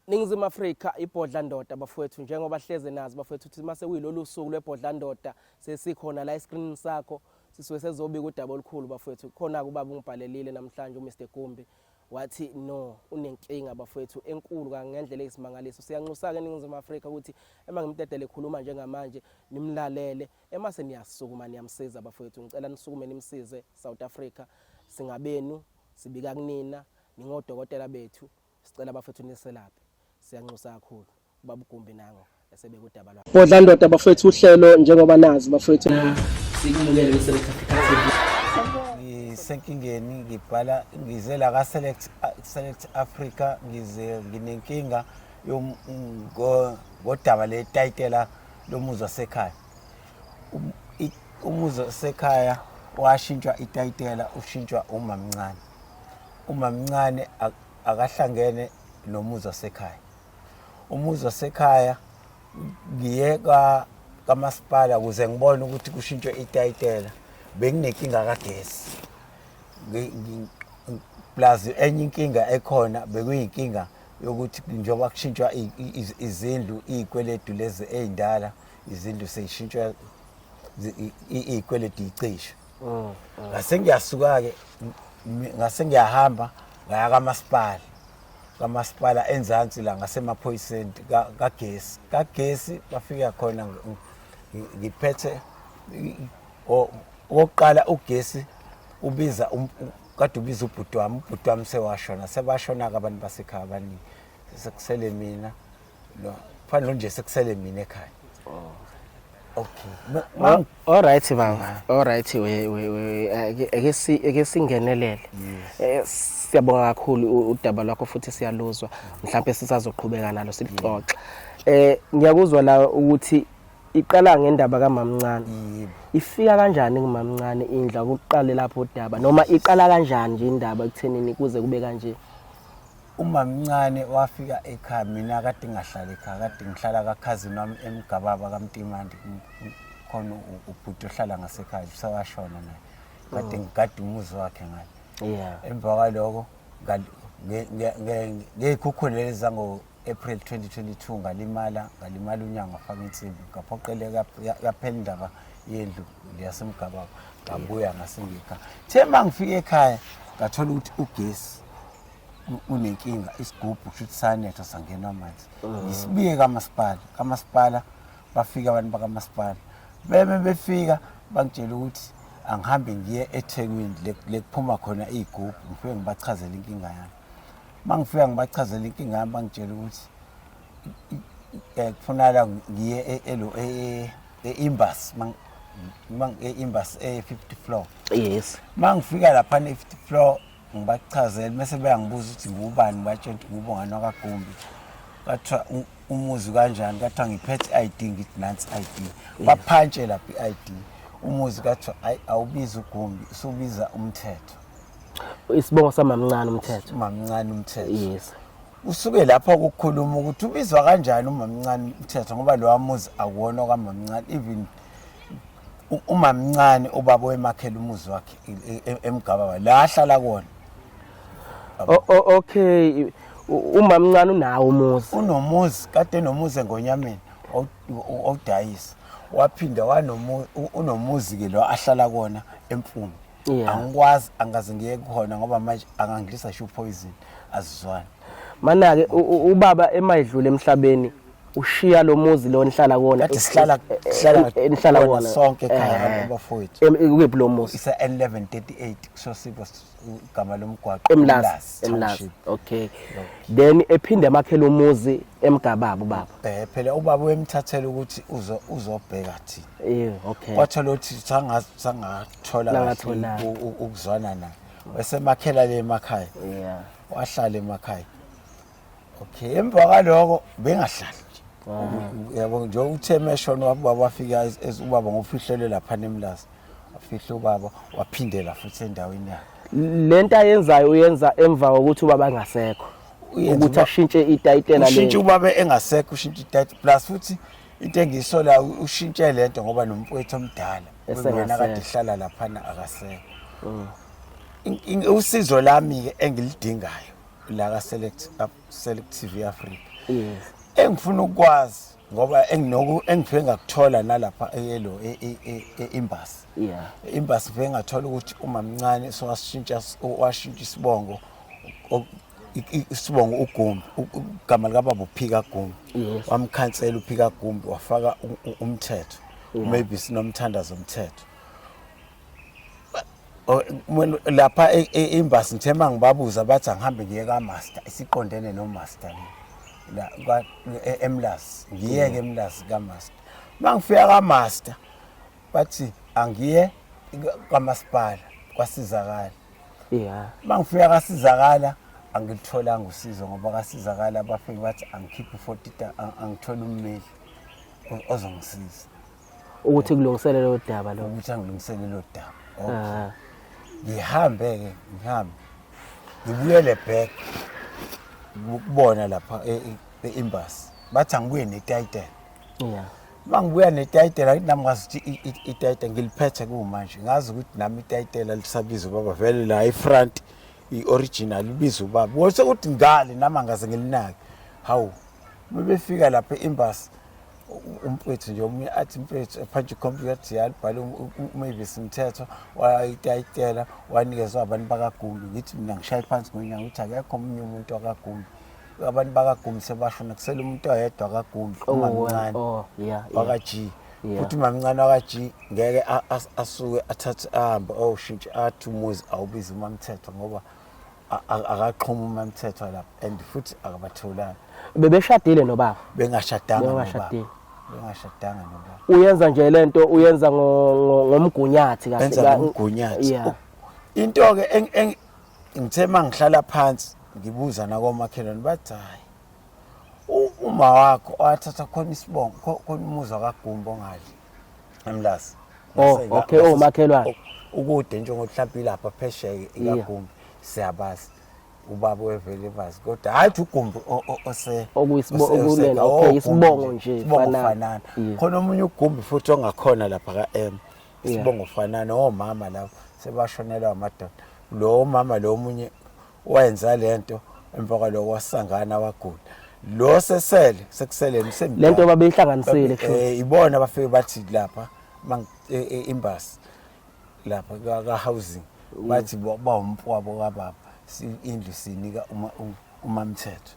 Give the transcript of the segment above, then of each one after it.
Ningizimu Afrika ibhodla ndoda bafowethu njengoba hleze nazi bafowethu ukuthi mase kuyilolu suku lwebhodla ndoda sesikhona la escreenini sakho sisuke sezobika udaba olukhulu bafowethu khona ubaba ungibhalelile namhlanje uMr Gumbi wathi no unenkinga bafowethu enkulu ngendlela eyisimangaliso. Siyanxusa-ke eNingizimu Afrika ukuthi ema ngimdedele ekhuluma njengamanje nimlalele emase niyasukuma niyamsiza bafowethu. Ngicela nisukume nimsize South Africa, singabenu sibika kunina ningodokotela bethu. Sicela bafethu niselaphe. Siyanxusa kakhulu. Ubaba uGumbi nango esebeka udaba lwakhe. Bodla ndoda bafethu uhlelo njengoba nazi bafethu. Sikumukele kwi Select Africa TV. Ngisenkingeni ngibhala ngize la ka Select Select Africa ngize nginenkinga ngodaba letayitela lomuzi wasekhaya. Umuzi wasekhaya washintshwa itayitela ushintshwa umamncane. Umamncane akahlangene nomuzi wasekhaya. Umuzi wasekhaya ngiye kamasipala ukuze ngibone ukuthi kushintshwe itayitela. Benginenkinga kagesi. Plus enye inkinga ekhona bekuyinkinga yokuthi njengoba kushintshwa izindlu iy'kweletu lezi ey'ndala izindlu seyishintshwa iy'kweletu yicishe. Ngase ngiyasuka-ke ngase ngiyahamba ngaya kamasipala kamasipala enzansi la ngasemaphoyiseni kagesi kagesi bafika khona ngiphethe okokuqala ugesi ubiza kade ubiza ubhuti wami ubhuti wami sewashona sebashona-ke abantu basekhaya abaningi sekusele mina lo fana nje sekusele mina ekhaya. Oh. Okay. All right baba. All right we we we ake si ake singenelele. Eh, siyabonga kakhulu udaba lwakho futhi siyaluzwa. Mhlawumbe sisazoqhubeka nalo silixoxe. Eh ngiyakuzwa la ukuthi iqala ngendaba kamamncane. Ifika kanjani kumamncane indlu akuqale lapho udaba noma iqala kanjani nje indaba ekuthenini kuze kube kanje? Umamncane wafika ekhaya mina kade ngingahlali ekhaya kade ngihlala kakhazini wami emgababa kamtimandi khona ubhuti ohlala ngasekhaya usewashona naye kade ngigada umuzi wakhe ngale emva kwaloko ngey'khukhula lezi zango-april 2022 ngalimala ngalimala unyango ngafaka insimbi ngaphoqeleka yaphela indaba yendlu leyasemgababa ngabuya ngasengekhaya the uma ngifika ekhaya ngathola ukuthi ugesi unenkinga isigubhu kusho ukuthi sanetha sangenwa amanzi ngisibike kamasipala kamasipala bafika abantu bakamasipala beme befika bangitshela ukuthi angihambe ngiye eThekwini lekuphuma khona iy'gubhu ngifike ngibachazele inkinga yami uma ngifika ngibachazele inkinga yami bangitshela ukuthi kufunakala ngiye e-embassy e-embassy e-fifth floor yes uma ngifika laphana e-fifth floor Ngibachazele mese beyangibuza ukuthi ngubani ngibatshela ukuthi ngubongani wakagumbi kwathiwa umuzi kanjani kwathiwa ngiphethe i-ID ngithi nansi i-ID baphantshe lapha i-ID umuzi kwathiwa ayi awubizi ugumbi usubiza umthetho isibongo samamncane umthetho umamncane umthetho yes usuke lapho ukukhuluma ukuthi ubizwa kanjani umamncane umthetho ngoba lowa muzi akuwona okamamncane even umamncane ubaba wemakhela umuzi wakhe emgababa la ahlala kuwona. Okay umamncane unawo umuzi unomuzi kade enomuzi engonyameni owudayisa waphinda wanomuzi unomuzi ke lo ahlala kuwona emfumi angikwazi angaze ngiye kuhona ngoba manje angangidlisa sho poison azizwani mana-ke ubaba emayidlule emhlabeni ushiya lo muzi lo nihlala kuwona kade sihlala sihlala nihlala kuwona sonke ekhaya abafowethu ukephi lo muzi ise N1138 kusho igama lomgwaqo eMlazi eMlazi okay then ephinde amakhele umuzi emgababa ubaba eh phela ubaba wemthathela ukuthi uzo uzobheka thina eh okay kwathola ukuthi sangathola kahle ukuzwana naye wesemakhela le emakhaya yeah wahlala emakhaya okay emva kwaloko bengahlali nje yabo nje uthe meshona ubaba wafika ubaba ngofihlelwe lapha nemlazi wafihla ubaba waphindela futhi endaweni yakhe lento ayenzayo uyenza emva kokuthi ubaba angasekho ukuthi ashintshe itayitela le ushintshe ubaba engasekho ushintshe itayitela plus futhi into engiyisola ushintshe lento ngoba nomfowethu omdala wena kade ehlala laphana akasekho. Usizo lami ke engilidingayo. la ka Select Select TV Africa. Yes. Engifuna ukwazi ngoba enginoku engifike ngakuthola nalapha eyelo e-embassy. Yeah. Embassy ngifike ngathola ukuthi umamncane sowashintsha washintsha isibongo isibongo uGumbi igama likababa uPhika Gumbi. Yes. Wamkhansela uPhika Gumbi wafaka umthetho. Maybe sinomthandazo umthetho. Lapha e-embassy ngithe uma ngibabuza bathi angihambe ngiye ka-master isiqondene no-master le la emlazi ngiyeke emlazi ka-master. Uma ngifika ka-master bathi angiye kwamasipala kwasizakala. Yeah. Uma ngifika kasizakala angilitholanga usizo ngoba kasizakala bafike bathi angikhiphe u-40 angithole ummeli ozongisiza. Ukuthi kulungisele lo daba lo. Ukuthi angilungisele lo daba. Okay. Ah. Ngihambe ke ngihambe. Ngibuyele back ukubona lapha e-embassy. Bathi angibuye ne-title. Yeah. Uma ngibuya ne-title angithi nami ngazi ukuthi i-title ngiliphethe kumanje. Ngazi ukuthi nami i-title lisabiza ubaba vele la e-front i-original ibiza ubaba. Wose ukuthi ngale nami angaze ngilinake. Hawu. Bebefika lapha e-embassy umfethu nje omunye athi mfethu ephantshe ikhompyutha athi yalibhala uMavis Mthetho wayitayitela wanikezwa abantu bakaGumbi. Ngithi mina ngishaye phansi ngonyawo ukuthi akekho omunye umuntu wakaGumbi. Abantu bakaGumbi sebashona kusele umuntu oyedwa kaGumbi umamncane waka-G. Futhi umamncane waka-G ngeke asuke athathe ahambe awushintshe athi umuzi awubize uMamthetho ngoba akaqhuma uMamthetho lapha and futhi akabatholani. Bebeshadile nobaba? Bengashadanga nobaba. Bengashadile. Bengashadanga nobaba. Uyenza nje lento uyenza ngomgunyathi kahle. Enza ngomgunyathi. Into ke ngithe mangihlala phansi ngibuza nakomakhelwane bathi hayi uma wakho wathatha khona isibongo khona umuzi wakaGumbi ongadli eMlazi. Oh, okay, omakhelwane. Ukude njengoba mhlawumbe ilapha phesheya ikaGumbi siyabazi. Ubaba wevele bazi kodwa hayi uGumbi ose okukulena okay isibongo nje fanana. Khona omunye uGumbi futhi ongakhona lapha ka-M isibongo fanana omama lapho sebashonelwa amadoda. Lo mama lo omunye wenza lento emva kwaloko wasangana wagula. Lo sesele sekusele emsemdala. Lento babeyihlanganisile kusho. Ibona bafike bathi lapha embassy lapha ka housing bathi bawumfowabo kababa indlu sinika uMamthetho.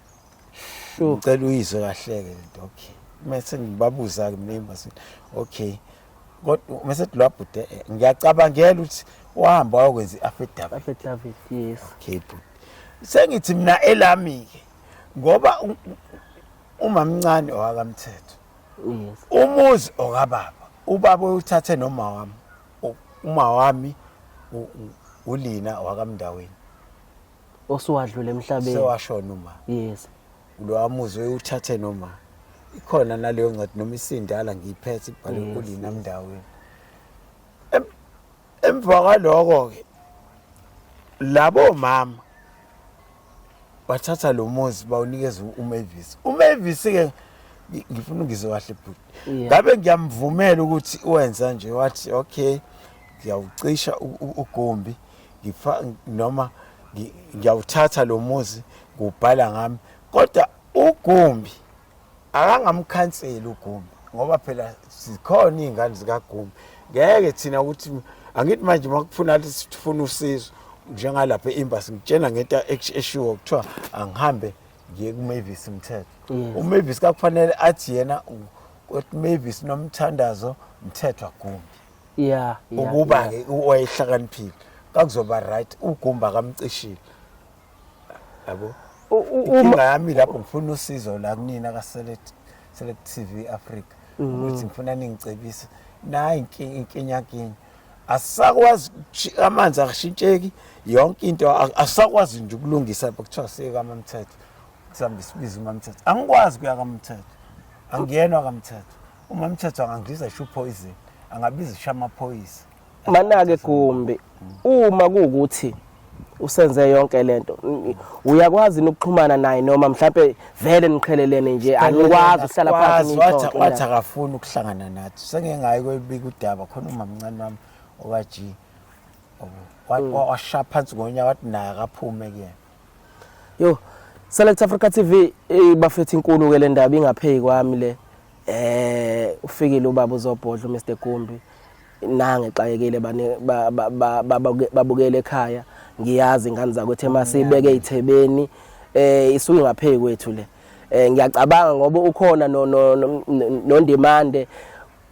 Ngicela uyizwe kahle ke lento. Okay. Mase ngibabuza ke mina embassy. Okay. Kodwa mase lwabhude ngiyacabangela ukuthi wahamba wayokwenza i-affidavit. Affidavit, yes. Okay bhuti. Sengithi mina elami ke ngoba umamncane owakamthetho. Yes. Umuzi okababa. Ubaba uyuthathe noma wami. Uma wami ulina wakamndaweni. Osuwadlula emhlabeni. Sewashona uma. Yes. Lo amuzi uyuthathe noma ikhona naleyo ncwadi noma isindala ngiyiphethe ibhale ulina mndaweni. Emva kwaloko ke labo mama bathatha lo muzi bawunikeza uMavis. uMavis ke ngifuna ungizwe kahle bhuti. Ngabe ngiyamvumela ukuthi wenza nje wathi okay ngiyawucisha uGumbi ngifa noma ngiyawuthatha lo muzi ngubhala ngami kodwa uGumbi akangamkhanseli uGumbi ngoba phela sikhona izingane zikaGumbi. Ngeke thina ukuthi angithi manje makufuna sifuna usizo njengalapha e-embassy ngitshena ngento eshiwo kuthiwa angihambe ngiye kuMavis Mthetho. uMavis kakufanele athi yena kodwa Mavis nomthandazo Mthetho Gumbi. Yeah. Ukuba ke wayehlakaniphile kakuzoba right uGumbi akamcishile. Yabo. Inkinga yami lapho ngifuna usizo la kunina ka Select TV Africa ukuthi ngifuna ningicebise nayi inkinga inkinga. Asisakwazi amanzi akashintsheki yonke into asisakwazi nje ukulungisa lapho kuthiwa siye kaMamthetho kusambe sibize uMamthetho. Angikwazi kuya kaMthetho, angiyenwa kaMthetho. UMamthetho angangibiza isho poison, angabiza isho amaphoyisa. Manake Gumbi, uma kuwukuthi usenze yonke lento uyakwazi ukuxhumana naye noma mhlambe vele niqhelelene nje anikwazi ukuhlala phansi nixoxe? Wathi akafuni ukuhlangana nathi. Sengeke koyibika udaba khona umamncane wami oka-G washaya phansi ngonyawo wathi naye akaphume kuyena. Yo, Select Africa TV bafethu, inkulu ke le ndaba, ingapheki kwami le. Ufikile ubaba uzobhodla uMr Gumbi. Nange xakekile bane babukele ekhaya. Ngiyazi ingane zakwethu emasibeke ezithebeni, isuke ingapheki kwethu le. Ngiyacabanga ngoba ukhona no noNdimande,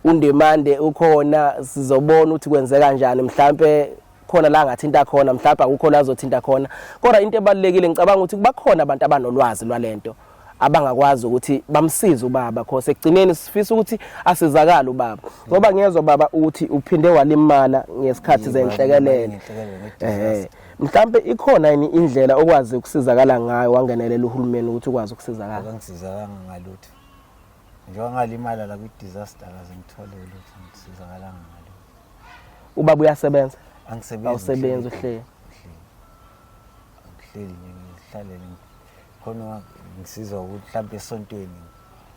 uNdimande ukhona, sizobona ukuthi kwenzeka kanjani. Mhlambe khona la ngathinta khona, mhlawumbe akukho la azothinta khona, kodwa into ebalulekile ngicabanga ukuthi kubakhona abantu abanolwazi lwalento abangakwazi ukuthi bamsize ubaba, cause ekugcineni sifisa ukuthi asizakale ubaba, ngoba ngiyezwa baba ukuthi uphinde walimala ngesikhathi zenhlekelele. Mhlambe ikhona yini indlela okwazi ukusizakala ngayo, wangenelela uhulumeni ukuthi ukwazi ukusizakala? Akangisizakanga ngalutho. Njengoba ngalimala la kwi-disaster, kaze ngithole lutho, ngisizakalanga ngalutho. Ubaba uyasebenza? Angisebenzi. Awusebenzi, uhleli? Ngihleli nje, ngihlalele khona, ngisizwa ukuthi mhlawumbe esontweni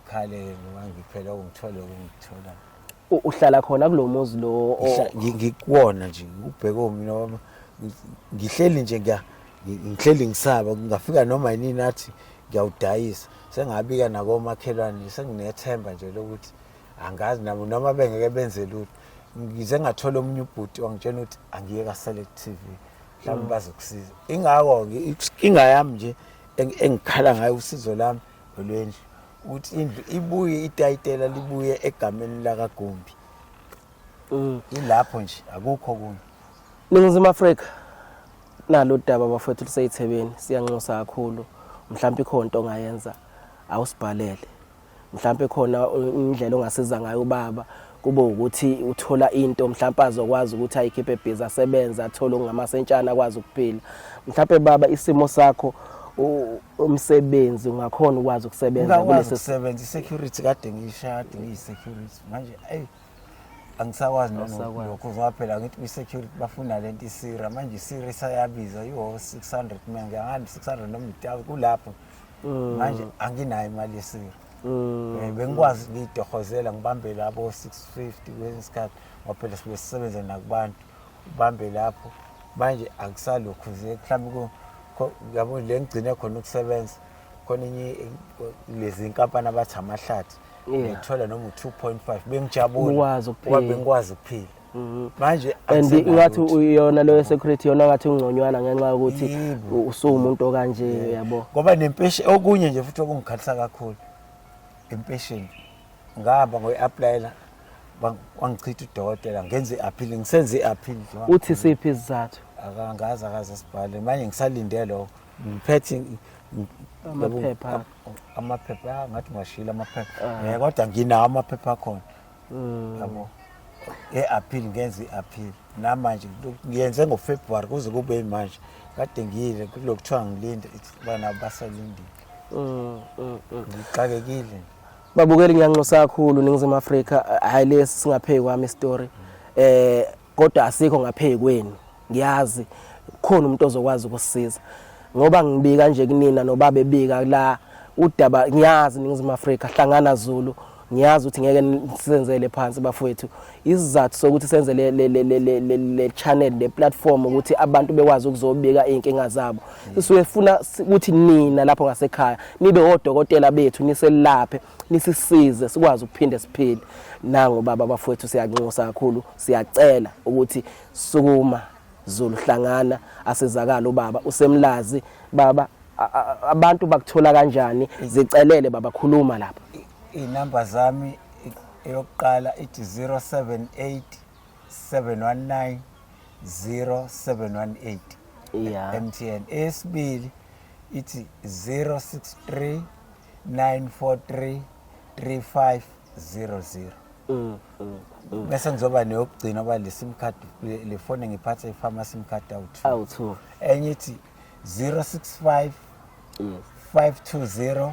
ngikhale noma ngiphela ungithole okungithola. Uhlala khona kulo muzi lo? Ngikuwona nje, ubheke mina wami, ngihleli nje, ngihleli ngisaba ngingafika noma yinini athi ngiyawudayisa. Sengabika nakomakhelwane, senginethemba nje lokuthi angazi nabo noma bengeke benze lutho. Ngize ngathola omunye ubhuti wangitshela ukuthi angiye ka-Select TV, mhlawumbe bazokusiza. Ingakho-ke inkinga yami nje engikhala ngayo, usizo lami olwendlu, ukuthi indlu ibuye, itayitela libuye egameni lakaGumbi. Ilapho nje, akukho kunye. Ningizimu Afrika, nalo daba bafowethu liseyithebeni, siyanxusa kakhulu. Mhlawumbe ikhona into ongayenza, awusibhalele. Mhlawumbe khona indlela ongasiza ngayo ubaba, kube ukuthi uthola into mhlawumbe azokwazi ukuthi ayikhiphe ebhizi, asebenze, athole okungamasentshana, akwazi ukuphila. Mhlawumbe baba, isimo sakho, umsebenzi ungakhona ukwazi ukusebenza? Ngingakwazi ukusebenza i-security, kade ngiyishaya, kade ngiyi-security. Manje eyi, angisakwazi nalokho, ngoba phela ngithi kwi-security bafuna lento iPSIRA. Manje iPSIRA isayabiza, iwo 600, mina ngiyangazi 600 noma i-1000 kulapho. Manje anginayo imali yePSIRA. Bengikwazi ngiyitohozela, ngibambe labo 650 kwesinye isikhathi, ngoba phela sibe sisebenza nakubantu, ubambe lapho. Manje akusalokhu nje, mhlawumbe yabo le ngigcine khona ukusebenza khona, enye lezi nkampani abathi amahlathi, ngithola noma u-2.5, bengijabula. Ukwazi ngoba ukuphila. Bengikwazi ukuphila. Manje And angisenalo ngathi lutho. Uyona leyo security yona ngathi ungconywana ngenxa yokuthi usuwumuntu okanje, yabo. Ngoba nempesheni, okunye nje futhi okungikhalisa kakhulu, impesheni. Ngahamba ngoyi-applyela, wangichitha udokotela, ngenze i-appeal, ngisenze i-appeal nje. Uthi siphi isizathu? Akangazi, akaze sibhale. Manje ngisalinde lokho, ngiphethe Amaphepha. Amaphepha, ngathi ngiwashiyile amaphepha, kodwa nginawo amaphepha akhona, yabo, e-appeal. Ngenza i-appeal namanje, ngiyenze ngoFebruary kuze kube manje. Kade ngiyile kulokhu kuthiwa ngilinde, bana basalindile. Ngixakekile. Babukeli, ngiyanxusa kakhulu Ningizimu Afrika, hayi lesi singapheki kwami story. Kodwa asikho ngapheki kwenu. Ngiyazi khona umuntu ozokwazi ukusisiza. Ngoba ngibika nje kunina nobaba ebika la udaba, ngiyazi Ningizimu Afrika, hlangana Zulu, ngiyazi ukuthi ngeke nisenzele phansi bafowethu. Isizathu sokuthi senze le channel, le platform, ukuthi abantu bekwazi ukuzobika inkinga zabo. Sisuke funa ukuthi nina lapho ngasekhaya nibe odokotela bethu, niselaphe, nisisize sikwazi ukuphinde siphile. Nangu baba bafowethu, siyanxusa kakhulu, siyacela ukuthi sukuma Zulu, hlangana, asizakala ubaba usemlazi. Baba, abantu bakuthola kanjani? Zicelele baba, khuluma lapha. Iy'namba zami, eyokuqala ithi 078 719 0718, MTN. Eyesibili ithi 063 943 3500. Bese ngizoba neyokugcina, oba le sim card, le phone engiphatha ifama sim card awu-two. Awu-two. Enye ithi 065 520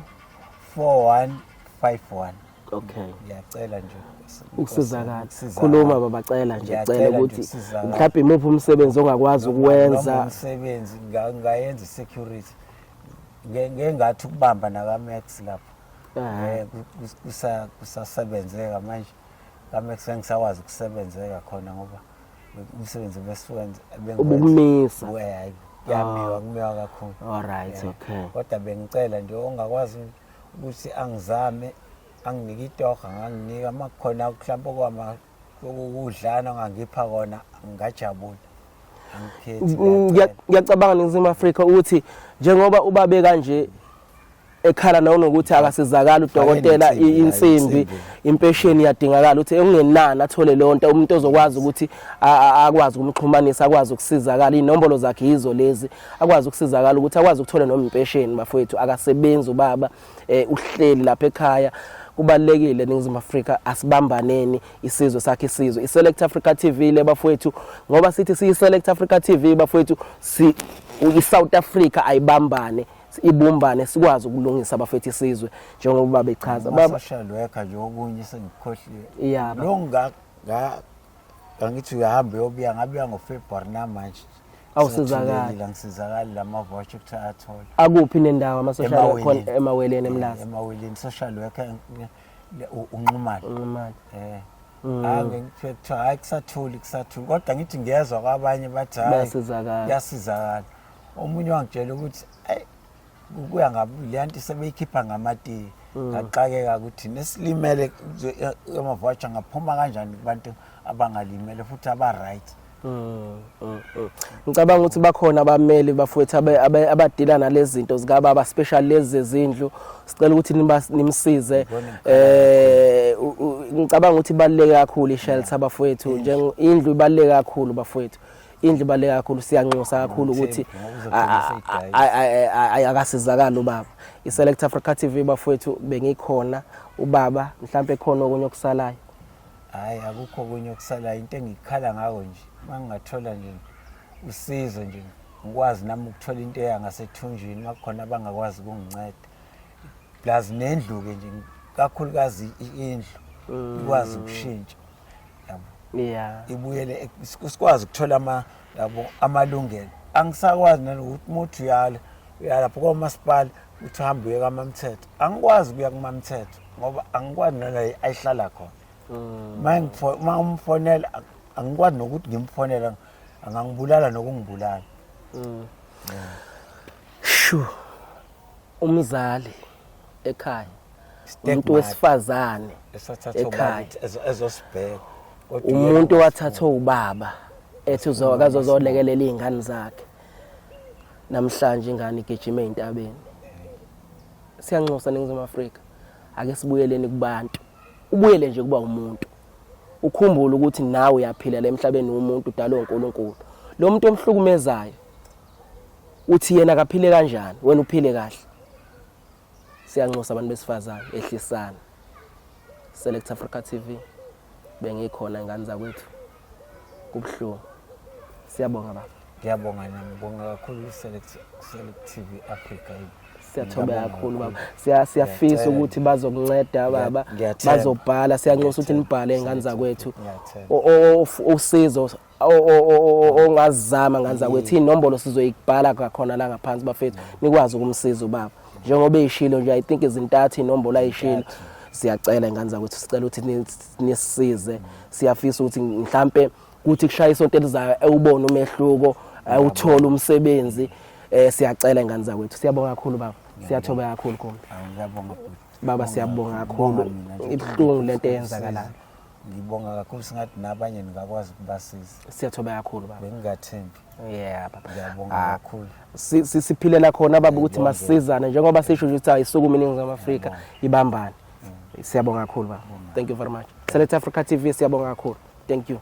4151. Ngiyacela nje ukusizakala. Ukusizakala. Khuluma baba, cela nje, cela Ngiyacela nje ukuthi ukusizakala. Mhlawumbe imuphi umsebenzi ongakwazi Noma ukuwenza? Umsebenzi ngayenza i-security. Ngeke ngathi ukubamba nakaMax lapho. Kusasebenzeka manje kaMax, ngisakwazi ukusebenzeka khona ngoba umsebenzi besiwenza. Ubukumisa. Hayi. Kuyamiwa, kumiwa kakhulu. All right, okay. Kodwa bengicela nje ongakwazi ukuthi angizame anginike itoho, anganginika uma kukhona mhlawumbe okwama ukudlana ongangipha kona ngingajabula. Angikhethi. Ngiyacela. Ngiyacabanga Ningizimu Afrika ukuthi njengoba ubabe kanje ekhala nanokuthi akasizakali udokotela, insimbi, insimbi, insimbi. Impesheni iyadingakala ukuthi okungenani athole leyo nto, umuntu ozokwazi ukuthi akwazi ukumxhumanisa, akwazi ukusizakala. Iy'nombolo zakhe yizo lezi, akwazi ukusizakala ukuthi akwazi ukuthola noma impesheni. Bafowethu, akasebenzi ubaba, uhleli lapha ekhaya. Kubalulekile Ningizimu Afrika, asibambaneni, isizwe sakhe isizwe. I-Select Africa TV le bafowethu, ngoba sithi siyi-Select Africa TV bafowethu, si i-South Africa ayibambane, ibumbane, sikwazi ukulungisa bafethu isizwe njengoba bechaza baba. Social worker nje, okunye sengikhohliwe. Yeah, baba. Lo nga nga angithi uyahamba uyobuya, ngabuya ngoFebruary, namanje Awusizakali. ngisathulekile, angisizakali. Lama voucher ukuthi athola. Akuphi nendawo ama-social worker? Emaweleni. Khona emaweleni eMlazi? Emaweleni, social worker uNqumalo. Nqumalo. Angeke kuthiwa hayi, kusathuli kusathuli, kodwa ngithi ngiyezwa kwabanye bathi hayi, Bayasizakala. kuyasizakala. Omunye wangitshela ukuthi ayi, kuya ngabe le nto sebeyikhipha ngamatiye. Ngaxakeka ukuthi nesilimele ama-voucher ngaphuma kanjani kubantu abangalimele futhi aba-right. Ngicabanga ukuthi bakhona abameli bafowethu abadila nalezi zinto zikababa, special lezi zezindlu. Sicela ukuthi nimsize. Ngibona. Ngicabanga ukuthi ibaluleke kakhulu i-shelter bafowethu, njengo indlu ibaluleke kakhulu bafowethu. Indlu ibaluleke kakhulu, siyanxusa kakhulu ukuthi Ngoba uzogcina seyidayisa. Akasizakala ubaba. I-Select Africa TV bafowethu, bengikhona ubaba, mhlambe khona okunye okusalayo. Hhayi, akukho okunye okusalayo. Into engikhala ngako nje, uma ngingathola nje usizo nje, ngikwazi nami ukuthola into eyangasethunjini, uma kukhona abangakwazi ukunginceda, plus nendlu-ke nje, kakhulukazi indlu ikwazi ukushintsha, yabo, ibuyele, sikwazi ukuthola ama, yabo, amalungelo. Angisakwazi nanokuthi uma uthi uyala uyalapho komasipala, uthi uhambe uye kamamthetho, angikwazi ukuya kumamthetho ngoba angikwazi nala ayihlala khona. Uma umfonela, angikwazi nokuthi ngimfonela, angangibulala nokungibulala. Shu. Umzali ekhaya. Umuntu Stepmother. wesifazane Esathathwa ekhaya. ubaba ezosibheka. Kodwa Umuntu uyena wathathwa ubaba ethi uzolekelela izingane zakhe. Namhlanje ingane igijima ezintabeni. Siyanxusa Ningizimu Afrika. Ake sibuyeleni kubantu. Ubuyele nje kuba umuntu. Ukhumbule ukuthi nawe uyaphila la emhlabeni, umuntu udalwe uNkulunkulu. Lo muntu omhlukumezayo uthi yena akaphile kanjani, wena uphile kahle. Siyanxusa abantu besifazane, ehlisana. Select Africa TV, bengikhona ingane zakwethu. Kubuhlungu. Siyabonga baba. Ngiyabonga nami, ngibonga kakhulu Select TV Africa. Siyathobeka Ngiyabonga kakhulu baba. kakhulu. Siyafisa Ngiyacela. ukuthi bazokunceda baba. Ngiyathemba. Bazobhala, siyanxusa ukuthi nibhale ingane Select zakwethu. Ngiyathemba. Usizo ongazama ngane zakwethu, inombolo sizoyibhala khona la ngaphansi bafethu, nikwazi ukumsiza ubaba. Njengoba eyishilo nje, I think izintathu inombolo ayishilo. Siyacela ingane zakwethu, sicela ukuthi nisisize. Siyafisa ukuthi mhlambe kuthi kushaya isonto elizayo ewubone umehluko, awuthola umsebenzi. Siyacela ingane zakwethu. Siyabonga kakhulu baba. Siyathobeka kakhulu Gumbi. Awu, ngiyabonga bhuti. Baba, siyabonga kakhulu. Ngibonga mina nje. Ibuhlungu lento eyenzakalayo. Ngibonga kakhulu, singathi nabanye ningakwazi ukubasiza. Siyathobeka kakhulu baba. Bengingathembi. Yeah baba. Ngiyabonga kakhulu. Siphilela khona baba ukuthi Ngiyabonga. masizane, njengoba sisho nje ukuthi ayisukume iNingizimu Afrika ibambane. Siyabonga kakhulu baba. Thank you very much. Select Africa TV, siyabonga kakhulu. Thank you.